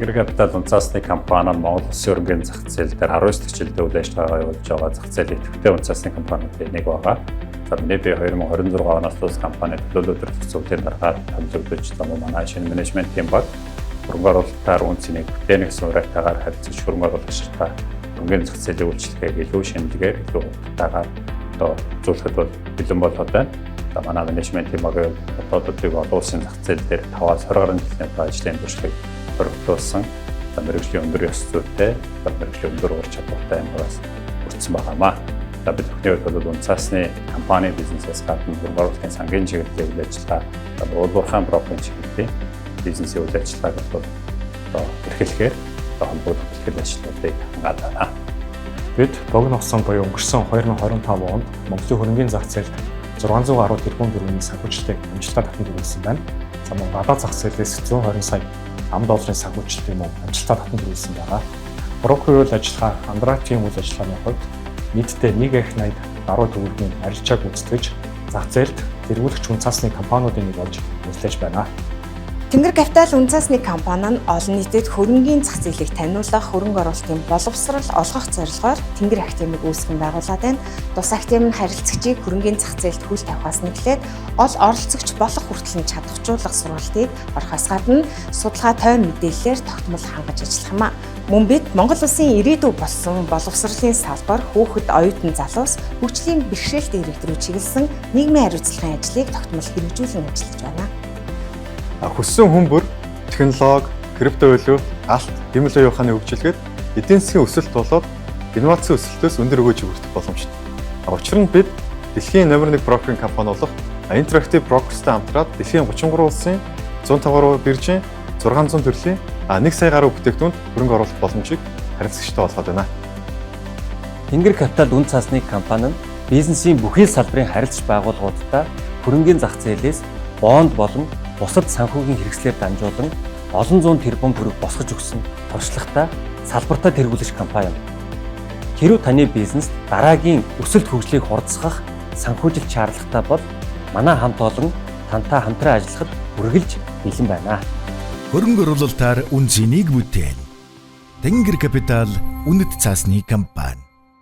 Тэнгэр Капитал үнэ цаасны компани нь Монгол Улсын хөрөнгийн зах зээл дээр 19 дахь жилдээ үйл ажиллагаагаа явуулж байгаа зах зээлийн идэвхтэй үнэ цаасны компаниудын нэг байгаа. За, миний би 2026 оноос тус компани төлөөлөл удирдах зөвлөлийн даргаар томилогдож, за, манай шинэ менежментийн баг хөрөнгө оруулалтаар үнэ цэнийг бүтээнэ гэсэн уриатайгаар харилцаж, хөрөнгө оруулагчдаа хөрөнгийн зах зээлийн үйлчилгээг илүү шинэлгээр, илүү хурдтайгаар одоо үзүүлэхэд бол бэлэн болоод байна. За, манай менежментийн багийн дотоодыг олон улсын зах зээл дээр 5-аас 20 гаруй жилийн одоо ажлын туршлагыг хоригдлуулсан, за, мэргэжлийн өндөр ёс зүйтэй, за, мэргэжлийн өндөр ур чадвартай юм багаас бүрдсэн байгаамаа. За, бид бүхний хувьд бол үнэ цаасны компани бизнесээс гадна хөрөнгө оруулалтын сангийн чиглэлийн үйл ажиллагаа, за, уулуурхайн брокерийн чиглэлийн бизнесийн үйл ажиллагааг бол одоо эрхлэхээр одоо холбогдох бэлтгэл ажлуудыг хангаад байна. Бид богино хугацаанд буюу өнгөрсөн 2025 онд Монголын хөрөнгийн зах зээлд 600 гаруй тэрбум төгрөгийн санхүүжилтийг амжилттай татан түрээссэн байна. За, мөн гадаад зах зээлээс 120 сая ам долларын санхүүжилтийг мөн амжилттай татан түрээссэн байгаа. Брокерийн үйл ажиллагаа, underwriting үйл ажиллагааны хувьд нийтдээ 1 их 80 гаруй төгрөгийн арилжаа гүйцэтгэж, зах зээлд тэргүүлэгч үнэ цаасны компаниудын нэг болж ажиллаж байна. Тэнгэр Капитал үнэ цаасны компани нь олон нийтэд хөрөнгийн зах зээлийг таниулах, хөрөнгө оруулалтын боловсрол олгох зорилгоор Тэнгэр Академиг үүсгэн байгуулад байна. Тус академи нь харилцагчийг хөрөнгийн зах зээлд хөл тавихаас эхлээд ол оролцогч болох хүртэл нь чадахжуулах сургалтыг орохоос гадна судалгаа, тойм мэдээллээр тогтмол хангаж ажиллах юм а. Мөн бид Монгол улсын ирээдүй болсон боловсролын салбар, хүүхэд, оюутан, залуус хөгжлийн бэрхшээлтэй иргэд рүү чиглэсэн нийгмийн хариуцлагын ажлыг тогтмол хэрэгжүүлэн ажиллаж байна. Хүссэн хүн бүр технологи, криптовалют, алт, хиймэл оюун ухааны хөгжилгээд эдийн засгийн өсөлт болоод инновацийн өсөлтөөс өндөр өгөөжийг хүртэх боломжтой. Учир нь бид дэлхийн номер 1 брокерийн компани болох Interactive Brokers-тай хамтраад дэлхийн 33 улсын 105 гаруй биржийн 600 төрлийн 1 сая гаруй бүтээгдэхүүнд хөрөнгө оруулах боломжийг харилцагчдад олгоод байна. Тэнгэр Капитал үнэ цаасны компани нь бизнесийн бүхий л салбарын харилцагч байгууллагуудтай хөрөнгийн зах зээлээс бонд болон бусад санхүүгийн хэрэгслээр дамжуулан олон зуун тэрбум төгрөг босгож өгсөн туршлагатай салбартаа тэргүүлэгч компани юм. Хэрвээ таны бизнест дараагийн өсөлт хөгжлийг хурдасгах санхүүжилт шаардлагатай бол манай хамт олон тантай хамтран ажиллахад үргэлж бэлэн байна. Хөрөнгө оруулалтаар үнэ цэнийг бүтээн. Тэнгэр Капитал үнэт цаасны компани.